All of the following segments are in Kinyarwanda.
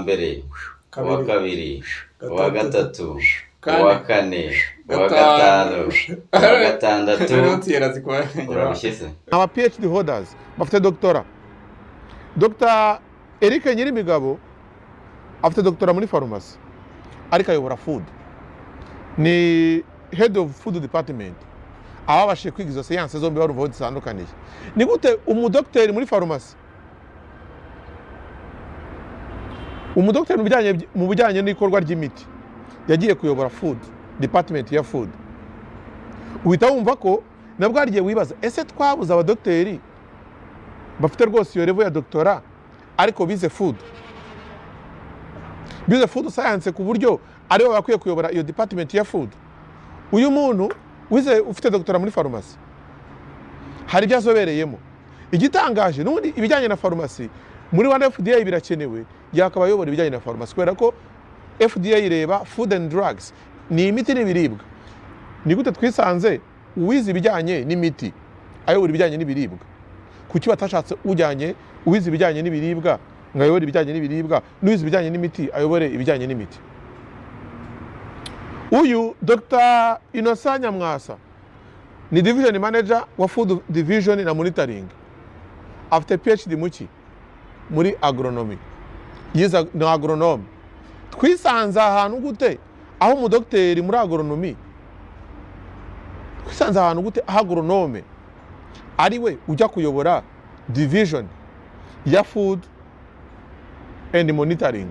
Mbere, uwa kabiri, kabiri, uwa gatatu, gatatu, kane, uwa kane, uwa gatanu, gatanu, uwa gatandatu. Noneho tuyera zikora. Urarushye se? Aba PhD holders bafite doctorat. Dr Eric Nyirimigabo afite doctorat muri farumasi, ariko ayobora food, ni head of food department. Ababashije kwiga izo siyanse zombi barumva aho zitandukaniye. Ni gute umudogiteri muri farumasi, umudogiteri mu bijyanye n'ikorwa ry'imiti yagiye kuyobora food department ya food? Uhita wumva ko nabwo hari igihe wibaza: ese twabuze abadogiteri bafite rwose iyo level ya doctorat, ariko bize food, bize food science, ku buryo aribo bakwiye kuyobora iyo department ya food? Uyu muntu wize, ufite doctorat muri farumasi, hari ibyo azobereyemo. Igitangaje n'ubundi, ibijyanye na farumasi muri Rwanda FDA birakenewe, yakaba ayobora ibijyanye na farumasi, kubera ko FDA ireba food and drugs, ni imiti n'ibiribwa. Ni gute twisanze uwize ibijyanye n'imiti ayobora ibijyanye n'ibiribwa? Kuki batashatse ujyanye, uwize ibijyanye n'ibiribwa ngo ayobore ibijyanye n'ibiribwa, n'uwize ibijyanye n'imiti ayobore ibijyanye n'imiti? Uyu Dr Innocent Nyamwasa ni division manager wa food division na monitoring. Afite PhD muki? Muri agronomy. Yize, ni agronome. Twisanze ahantu gute aho umudogiteri muri agronomy, twisanze ahantu gute aho agronome ari we ujya kuyobora division ya food and monitoring?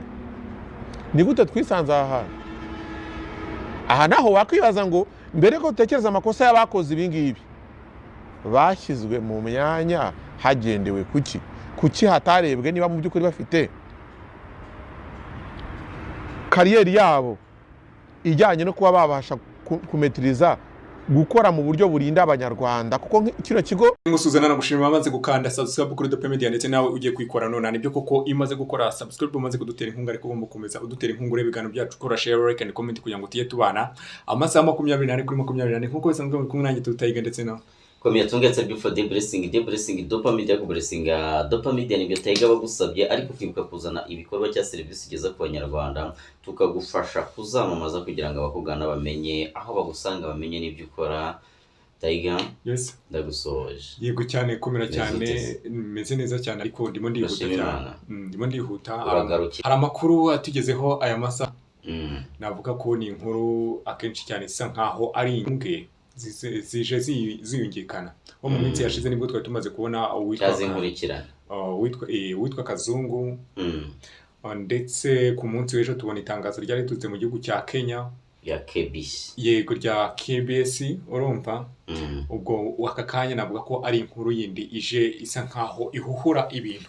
Ni gute twisanze aha hantu? Aha naho wakwibaza ngo mbere ko dutekereza amakosa y'abakoze ibi ngibi, bashyizwe mu myanya hagendewe kuki? Kuki hatarebwe niba mu by'ukuri bafite career yabo ijyanye no kuba babasha kumetiriza gukora mu buryo burinda Abanyarwanda? Kuko kino kigo Ngusuzana nagushimira amaze gukanda subscribe kuri Dope Media, ndetse nawe ugiye kuyikora none. Nibyo koko, iyo umaze gukora subscribe umaze kudutera inkunga, ariko ugomba gukomeza udutera inkunga ureba ibiganiro byacu, ukora share, like and comment, kugira ngo tujye tubana amasaha 24 kuri 24 nk'uko bisanzwe. Muri kumwe nanjye Tutayiga, ndetse na Komeye tungetse before the blessing, the blessing Dopa Media, ku blessing Dopa Media. Nibyo Tayiga bagusabye, ariko kwibuka kuzana ibikorwa cya serivisi ugeza ku Banyarwanda, tukagufasha kuzamamaza kugira ngo abakugana bamenye aho bagusanga, bamenye n'ibyo ukora. Tayiga, Yes. ndagusohoje. Yego cyane, komera Meze cyane. ute se? Meze neza cyane, ariko ndimo ndihuta Ndashima cyane. Imana. Ndimo ndihuta. Uragarukira. Hari amakuru atugezeho aya masaha. Navuga ko ni inkuru akenshi cyane isa nkaho ari imbwe zije ziyungikana. Nko mu minsi yashize nibwo twari tumaze kubona uwitwa Cyazinkurikirana. Uwitwa Kazungu, ndetse ku munsi w'ejo tubona itangazo ryari riturutse mu gihugu cya Kenya. Ya KBC. Yego, rya KBC, urumva. Ubwo aka kanya navuga ko ari inkuru yindi ije isa nkaho ihuhura ibintu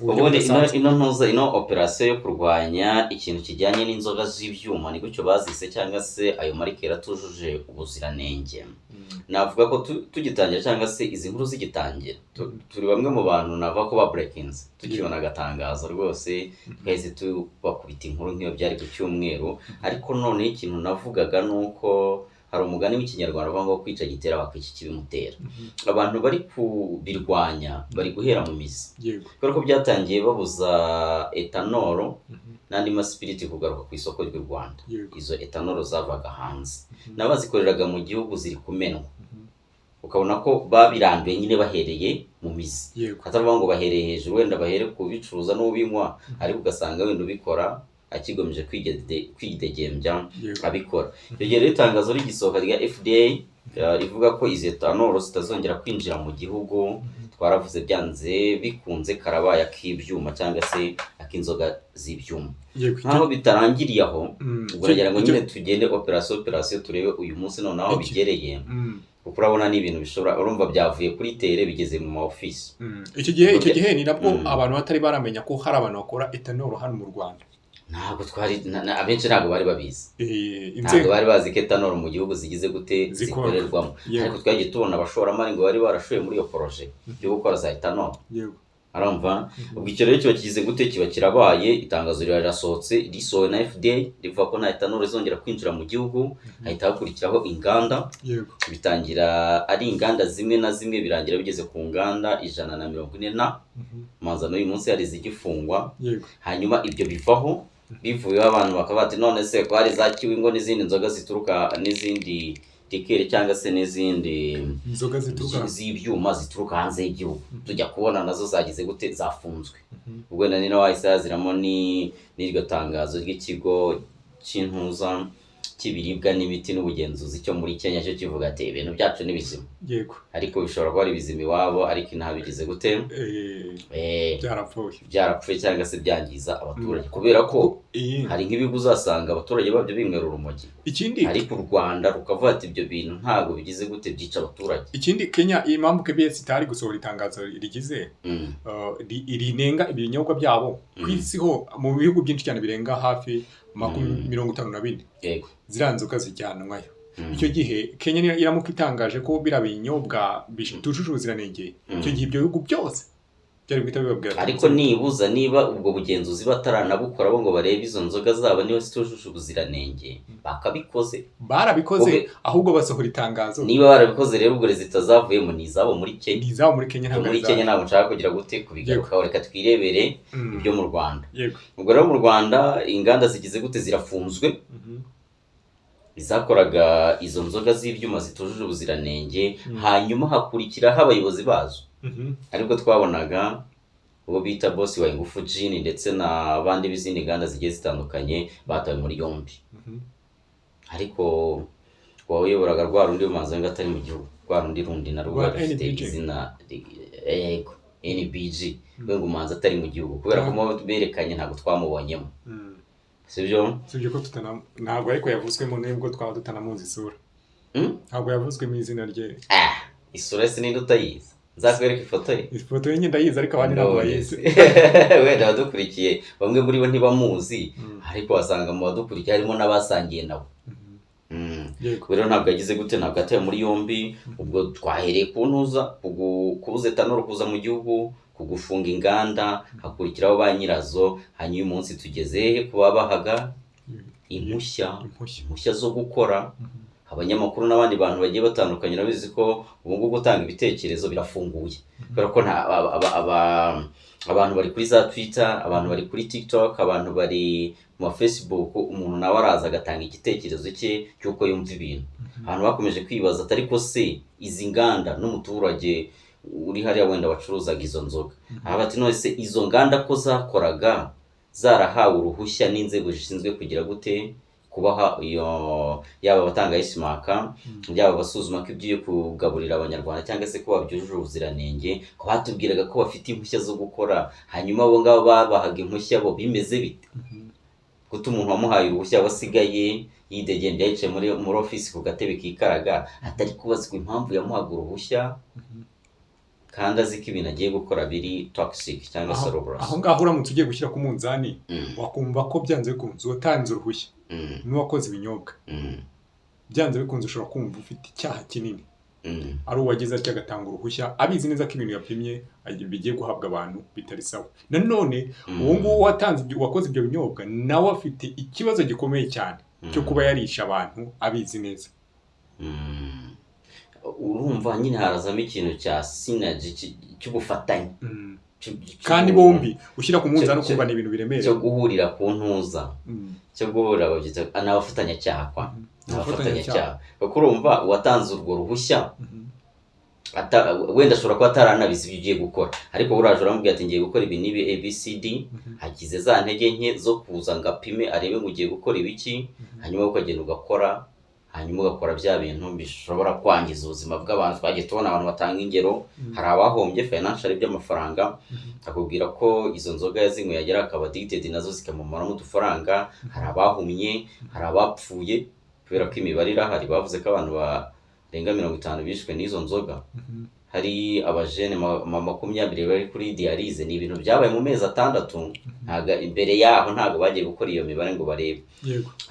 mu buryo Ubundi ino budasanzwe. Ino ntuza, ino operasiyo yo kurwanya ikintu kijyanye n'inzoga z'ibyuma, ni gutyo bazise, cyangwa se ayo marikeri atujuje ubuziranenge, navuga ko tugitangira, cyangwa se izi nkuru zigitangira, turi bamwe mu bantu navuga ko ba breakinze. Tukibona agatangazo rwose twahise tubakubita inkuru nk'iyo byari ku cyumweru. Ariko noneho ikintu navugaga ni uko hari umugani w'Ikinyarwanda uvuga ngo kwica gitera bakica ikibimutera. Abantu bari kubirwanya bari guhera mu mizi, kubera ko byatangiye babuza ethanol n'andi masipiriti kugaruka ku isoko ry'u Rwanda. Izo ethanol zavaga hanze n'abazikoreraga mu gihugu ziri kumenwa, ukabona ko babirambiye nyine bahereye mu mizi, atari ngo bahereye hejuru, wenda bahere kubicuruza n'ubinywa, ariko ugasanga wenda ubikora akigomeje kwidegembya abikora. Icyo gihe rero itangazo rigisohoka rya FDA rivuga ko izi ethanol zitazongera kwinjira mu gihugu, twaravuze byanze bikunze karabaye ak'ibyuma cyangwa se ak'inzoga z'ibyuma. Nkaho bitarangiriye aho, ubwo nagira ngo nyine tugende operasiyo operasiyo, turebe uyu munsi noneho aho bigereye, kuko urabona ni ibintu bishobora, urumva byavuye kuri terrain bigeze mu ma ofisi. Icyo gihe ni nabwo abantu batari baramenya ko hari abantu bakora ethanol hano mu Rwanda. Ntabwo twari abenshi ntabwo bari babizi. Ntabwo Inzego bari bazi ko ethanol mu gihugu zigize gute, Zikorwa. zikorerwamo. Ariko twagiye tubona abashoramari ngo bari barashoye muri iyo projet yo gukora za ethanol. Arumva, ubwo icyo rero kiba kigize gute? Kiba kirabaye. Itangazo rirasohotse, risohowe na FDA, rivuga ko nta ethanol izongera kwinjira mu gihugu. Hahita hakurikiraho inganda. Bitangira ari inganda zimwe na zimwe, birangira bigeze ku nganda 140 na manza n'uyu munsi hari izigifungwa. Hanyuma ibyo bivaho, bivuyeho abantu bakaba bati: "None se ko hari za Kiwingo n'izindi nzoga zituruka, n'izindi liqueur cyangwa se n'izindi inzoga zituruka z'ibyuma zituruka hanze y'igihugu, tujya kubona nazo zagize gute? Zafunzwe." Ubwo wenda ni nawe wahise haziramo n'iryo tangazo ry'ikigo cy'intuza cy'ibiribwa n'imiti n'ubugenzuzi cyo muri Kenya, cyo kivuga ati: "Ibintu byacu ni bizima." Ariko bishobora kuba ari bizima iwabo, ariko inaha bigize gute? Byarapfuye. Byarapfuye cyangwa se byangiza abaturage, kubera ko hari nk'ibigo uzasanga abaturage babyo binywera urumogi, Ikindi, ariko u Rwanda rukavuga ati: "Ibyo bintu ntabwo bigize gute? Byica abaturage." Ikindi, Kenya, impamvu KBS itari gusohora itangazo rigize rinenga ibinyobwa byabo ku isi ho, mu bihugu byinshi cyane birenga hafi 54, ziriya nzoga zijyanwayo. Icyo gihe Kenya niyo iramuka itangaje ko biriya binyobwa bitujuje ubuziranenge, icyo gihe ibyo bihugu byose byari guhita bibabwira ati, Ariko nibuza niba ubwo bugenzuzi bataranabukora bo ngo barebe izo nzoga zabo niba zitujuje ubuziranenge, bakabikoze. Barabikoze. Ahubwo basohora itangazo. Niba barabikoze rero, ubwo résultat zavuyemo ni izabo muri Kenya. Ni izabo muri Kenya, ntabwo Muri ari Kenya izacu. ntabwo nshaka kugira gute kubigarukaho, reka twirebere ibyo mu Rwanda. Ubwo rero mu Rwanda inganda zigize gute? Zirafunzwe, izakoraga izo nzoga z'ibyuma zitujuje ubuziranenge. Hanyuma hakurikiraho abayobozi bazo, aribwo twabonaga uwo bita boss wa Ingufu Gin ndetse n'abandi b'izindi nganda zigiye zitandukanye batawe muri yombi. Ariko uwayoboraga rwa rundi rumanza ngo atari mu gihugu, rwa rundi rundi narwo Rwa rwari rufite NBG. izina yego, NBG, we ngo umanza atari mu gihugu kubera ko mubo berekanye ntabwo twamubonyemo. Sibyo? Sibyo ko tutana, ntabwo ariko yavuzwemo, nubwo twaba tutanamuzi isura. Ntabwo yavuzwe mu izina rye. Ah, isura se ninde utayizi? Nzakwereka ifoto ye. Ifoto ye nyine ndayizi, ariko abandi ntabwo bayizi. Wenda abadukurikiye bamwe muri bo ntibamuzi, ariko wasanga mu badukurikiye harimo n'abasangiye nabo. Ubwo rero ntabwo yagize gute? Ntabwo yatawe muri yombi. Ubwo twahereye ku ntuza kubuza ethanol kuza mu gihugu, kugufunga inganda, hakurikiraho ba nyirazo. Hanyuma uyu munsi tugeze he? Kuba bahaga impushya, Impushya. impushya zo gukora, abanyamakuru n'abandi bantu bagiye batandukanye. Urabizi ko ubu ngubu gutanga ibitekerezo birafunguye, kubera ko nta abantu bari kuri za Twitter, abantu bari kuri TikTok, abantu bari mu ma Facebook, umuntu nawe araza agatanga igitekerezo cye cy'uko yumva ibintu. Abantu bakomeje kwibaza ati: "Ariko se izi nganda?" N'umuturage uri hariya wenda wacuruzaga izo nzoga aha bati: "None se izo nganda ko zakoraga zarahawe uruhushya n'inzego zishinzwe kugira gute, kubaha iyo, yaba abatanga S-Mark, yaba abasuzuma ko ibyo kugaburira abanyarwanda cyangwa se ko babyujuje ubuziranenge, ko batubwiraga ko bafite impushya zo gukora, hanyuma abo ngabo babahaga impushya bo bimeze bite? Kuko umuntu wamuhaye uruhushya wasigaye yidegembya, yicaye muri ofisi ku gatebe kikaraga, atari kubazwa impamvu yamuhaga uruhushya kandi azi ko ibintu agiye gukora biri toxic cyangwa se Aho uburozi?" aho ngaho uramutse ugiye gushyira ku munzani, wakumva ko byanze bikunze uwatanze uruhushya n'uwakoze ibinyobwa, byanze bikunze ushobora kumva ufite icyaha kinini ari uwagize atya agatanga uruhushya abizi neza ko ibintu yapimye bigiye guhabwa abantu bitari sawa. Nanone uwo nguwo watanze wakoze ibyo binyobwa nawe afite ikibazo gikomeye cyane cyo kuba yarisha abantu abizi neza. Urumva nyine harazamo ikintu cya synergy, cy'ubufatanye, Kandi bombi ushyira ku munzani ukumva ni ibintu biremereye. Cyo guhurira ku ntuza, cyo guhurira, babyita ni abafatanyacyaha kwa ni abafatanyacyaha, kuko urumva uwatanze urwo ruhushya wenda ashobora kuba ataranabizi ibyo ugiye gukora, ariko uraje uramubwira ati: "Ngiye gukora ibi n'ibi ABCD." Hagize za ntege nke zo kuza ngo apime arebe ngo ugiye gukora ibiki, hanyuma ukagenda ugakora, hanyuma ugakora bya bintu bishobora kwangiza ubuzima bw'abantu. Twagiye tubona abantu batanga ingero, hari abahombye financial by'amafaranga, akubwira ko izo nzoga yazinyweye yagera akaba addicted, nazo zikamumaramo udufaranga. Hari abahumye, hari abapfuye, kubera ko imibare irahari, bavuze ko abantu barenga 50 bishwe n'izo nzoga. Hari abajene 20 bari kuri dialyse. Ni ibintu byabaye mu mezi 6, ntabwo imbere yaho ntabwo bagiye gukora iyo mibare ngo barebe.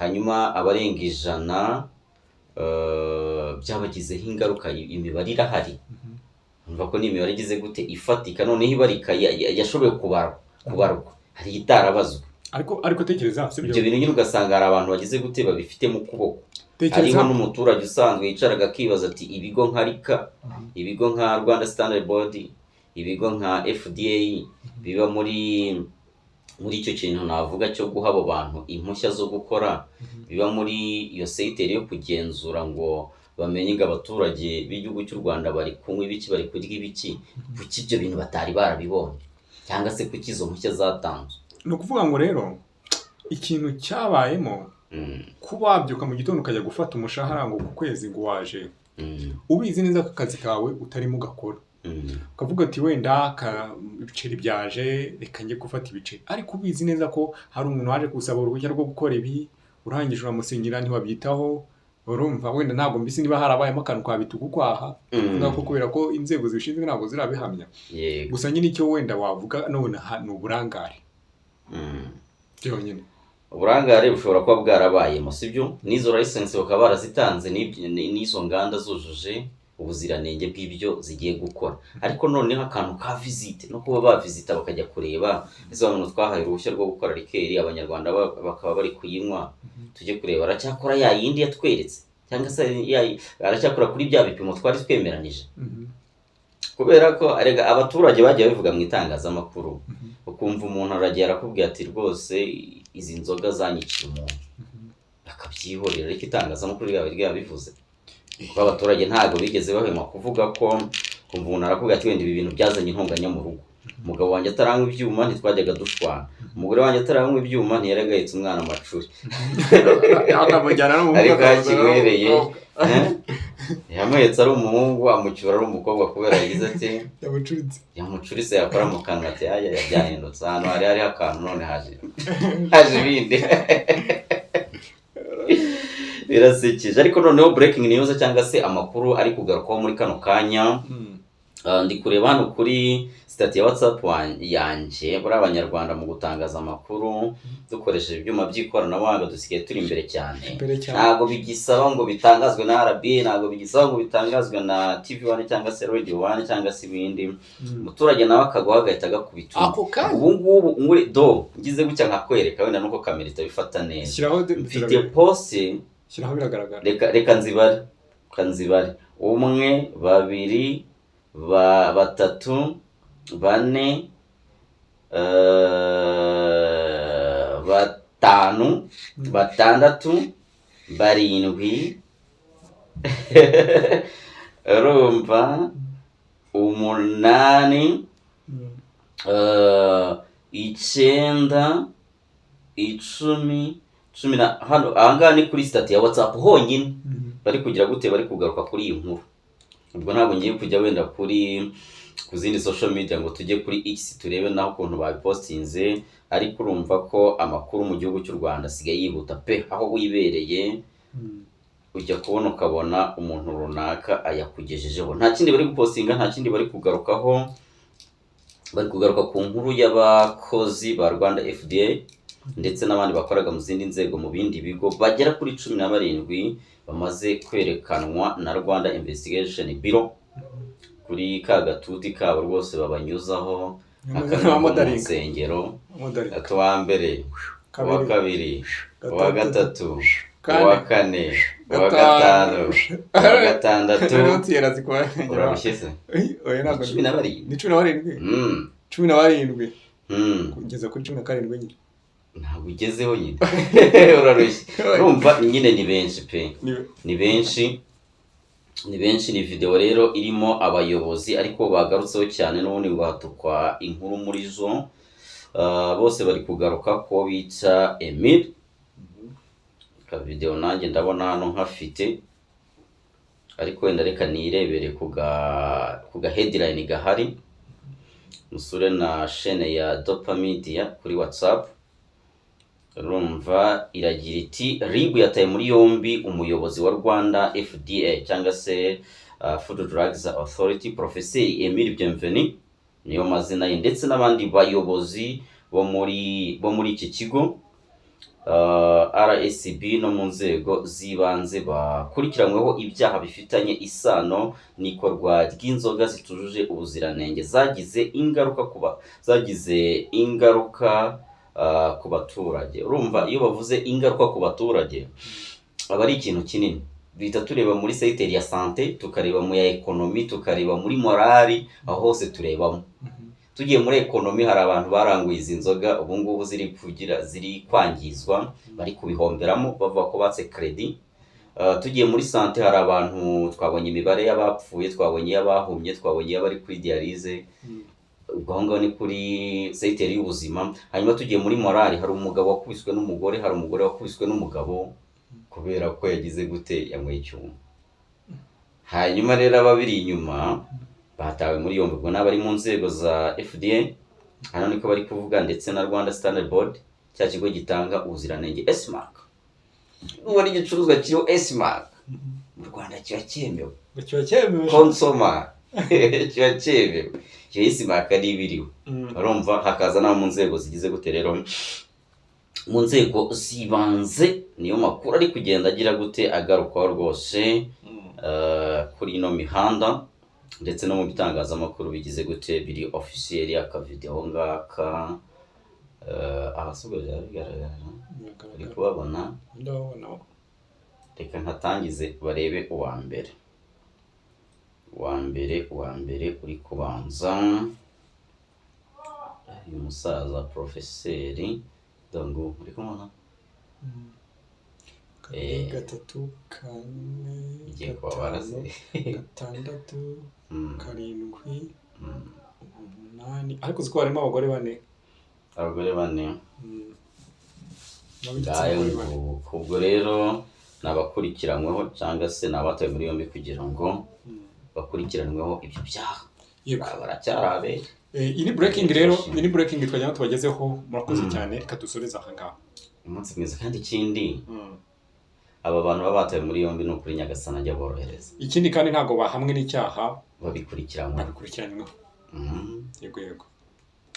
Hanyuma abarenga 100 byabagizeho ingaruka, imibare irahari. Urumva ko ni imibare igize gute, ifatika, noneho ibarika, yashoboye kubarwa, hari itarabazwe. Ariko tekereza, sibyo? Ibyo bintu nyine ugasanga hari abantu bagize gute, babifite mu kuboko. Tekereza. Hariho n'umuturage usanzwe yicaraga akibaza ati: ibigo nka RIKA, ibigo nka Rwanda Standard Board, ibigo nka FDA biba muri icyo kintu navuga cyo guha abo bantu impushya zo gukora, biba muri iyo secteur yo kugenzura ngo bamenye ngo abaturage b'igihugu cy'u Rwanda bari kunywa ibiki, bari kurya ibiki, kuki ibyo bintu batari barabibonye, cyangwa se kuki izo mpushya zatanzwe? Ni ukuvuga ngo rero ikintu cyabayemo, kuba wabyuka mu gitondo ukajya gufata umushahara ngo ku kwezi ngo waje, ubizi neza ko akazi kawe utarimo ugakora, ukavuga ati wenda ibiceri byaje, reka njye gufata ibiceri, ariko ubizi neza ko hari umuntu waje gusaba uruhushya rwo gukora ibi, urangije uramusinyira, ntiwabyitaho. Urumva, wenda ntabwo mbisi niba harabayemo akantu ka bitugu kwaha, ko kubera ko inzego zibishinzwe ntabwo zirabihamya. Gusa nyine icyo wenda wavuga nonaha ni uburangare byonyine. Uburangare bushobora kuba bwarabayemo, sibyo? N'izo license bakaba barazitanze, n'izo nganda zujuje ubuziranenge bw'ibyo zigiye gukora, ariko noneho akantu ka visite no kuba bavisita bakajya kureba ese abantu twahaye uruhushya rwo gukora liqueur, Abanyarwanda bakaba bari kuyinywa, tujye kureba aracyakora ya yindi yatweretse, cyangwa se aracyakora kuri bya bipimo twari twemeranije? Kubera ko erega abaturage bagiye babivuga mu itangazamakuru, ukumva umuntu aragiye arakubwira ati: rwose izi nzoga zanyiciye umuntu, akabyihorera, ariko itangazamakuru ryaba ryabivuze, kuko abaturage ntabwo bigeze bahwema kuvuga ko kumva umuntu arakubwira ati: wenda ibi bintu byazanye intonganya mu rugo, umugabo wanjye ataranywa ibyuma ntitwajyaga dushwana, umugore wanjye ataranywa ibyuma ntiyari umwana amacuri. Akamujyana no mu Ariko yakinywereye, eh? Yamuhetse ari umuhungu, amucyura ari umukobwa, kubera yagize ati Yamucuritse. Yamucuritse, yakora mu kanwa ati: aya byahindutse, ahantu hari hariho akantu none haje ibindi. Birasekeje. Ariko noneho breaking news cyangwa se amakuru ari kugarukwaho muri kano kanya, ndi kureba hano kuri status ya WhatsApp yanjye. Buriya Abanyarwanda mu gutangaza amakuru dukoresheje ibyuma by'ikoranabuhanga dusigaye turi imbere cyane. Imbere cyane. Ntabwo bigisaba ngo bitangazwe na RBA, ntabwo bigisaba ngo bitangazwe na TV One cyangwa se Radio One cyangwa se ibindi. Umuturage nawe akagwaho agahita agakubita undi. Ako kanya. Ubu ngubu muri do ngize gutya nkakwereka, wenda nuko kamera itabifata neza. Shyiraho. Mfite post. Shyiraho, biragaragara. Reka nzibare, reka nzibare: umwe, babiri, batatu, bane, batanu, batandatu, barindwi, urumva, umunani, icyenda, 10, 10 na hano ahangaha ni kuri status ya WhatsApp honyine. Bari kugira gute? Bari kugaruka kuri iyi nkuru. Ubwo ntabwo ngiye kujya wenda ku zindi social media ngo tujye kuri X turebe naho ukuntu babipostinze, ariko urumva ko amakuru mu gihugu cy'u Rwanda asigaye yihuta pe. Aho wibereye ujya kubona ukabona umuntu runaka ayakugejejeho. Nta kindi bari gupostinga, nta kindi bari kugarukaho. Bari kugaruka ku nkuru y'abakozi ba Rwanda FDA ndetse n'abandi bakoraga mu zindi nzego mu bindi bigo bagera kuri 17 bamaze kwerekanwa na Rwanda Investigation Bureau kuri ka gatuti kabo rwose babanyuzaho akamwe ko mu Amodaringa. nsengero. Amodaringa. Ati uwa mbere, uwa Kabiri. kabiri, uwa Gatatu. gatatu, Kane. uwa kane, uwa Gatanu. gatanu, uwa gatandatu. Noneho tuyera zikora. Urarushye se? Oya, ntabwo. 17. Ni 17. 17. Kugeza kuri 17 nyine. Ntabwo ugezeho nyine, urarushye. Urumva nyine ni benshi pe. Ni benshi, ni benshi. Ni video rero irimo abayobozi, ariko bagarutseho cyane n'ubundi ngo hatukwa inkuru muri zo. Bose bari kugaruka ko bita Emile. Ka video nanjye ndabona hano nkafite, ariko wenda reka nirebere ku ga headline gahari, musure na chaîne ya Dopamedia kuri WhatsApp. Urumva iragira iti: RIB yataye muri yombi umuyobozi wa Rwanda FDA cyangwa se Food Drugs Authority, Professeur Emile Bienvenu niyo mazina ye, ndetse n'abandi bayobozi bo muri iki kigo. RSB no mu nzego z'ibanze bakurikiranyweho ibyaha bifitanye isano n'ikorwa ry'inzoga zitujuje ubuziranenge zagize ingaruka ku baturage. Urumva, iyo bavuze ingaruka ku baturage aba ari ikintu kinini. Duhita tureba muri secteur ya santé, tukareba mu ya économie, tukareba muri morale, aho hose turebamo. Tugiye muri économie, hari abantu baranguye izi nzoga ubu ngubu ziri kugira ziri kwangizwa, bari kubihomberamo bavuga ko batse crédit. Tugiye muri santé, hari abantu twabonye imibare y'abapfuye, twabonye iy'abahumye, twabonye iy'abari kuri dialyse. Ubwo aho ngaho ni kuri secteur y'ubuzima. Hanyuma tugiye muri morale, hari umugabo wakubiswe n'umugore, hari umugore wakubiswe n'umugabo kubera ko yagize gute? Yanyweye icyuma. Hanyuma rero ababiri inyuma batawe muri yombi, ubwo n'abari mu nzego za FDA, hano niko bari kuvuga, ndetse na Rwanda Standard Board, cya kigo gitanga ubuziranenge, S-Mark. Nubona igicuruzwa kiriho S-Mark mu Rwanda kiba cyemewe. Kiba cyemewe. Konsoma, kiba cyemewe. Iyo S-Mark ari ibiriho. Urumva hakaza n'abo mu nzego zigize gute rero, mu nzego z'ibanze. Niyo makuru ari kugenda agira gute, agarukwaho rwose kuri ino mihanda ndetse no mu bitangazamakuru bigize gute, biri officiel. Akavidewo ngaka, ahasubwo byaba bigaragara, uri kubabona? Ndabona. Reka nkatangize barebe uwa mbere. Uwa mbere, uwa mbere uri kubanza, uyu musaza porofeseri Dongo, uri kumubona? Kabiri, gatatu, kane, Igiye kubabara se? gatanu, gatandatu, karindwi, umunani. Ariko uzi ko harimo abagore bane? Abagore bane. N'ab'igitsina Ngayo gore bane. Nguko. Ubwo rero ni abakurikiranyweho cyangwa se ni abatawe muri yombi kugira ngo bakurikiranweho ibyo byaha. Baracyari abere. Iyi ni breaking rero, iyi ni breaking twagira ngo tubagezeho. Murakoze cyane, reka dusoreze aha ngaha. Umunsi mwiza. Kandi ikindi, aba bantu baba batawe muri yombi, ni ukuri Nyagasani ajya aborohereza. Ikindi kandi, ntabwo bahamwe n'icyaha. Babikurikiranyweho. Babikurikiranyweho. Yego.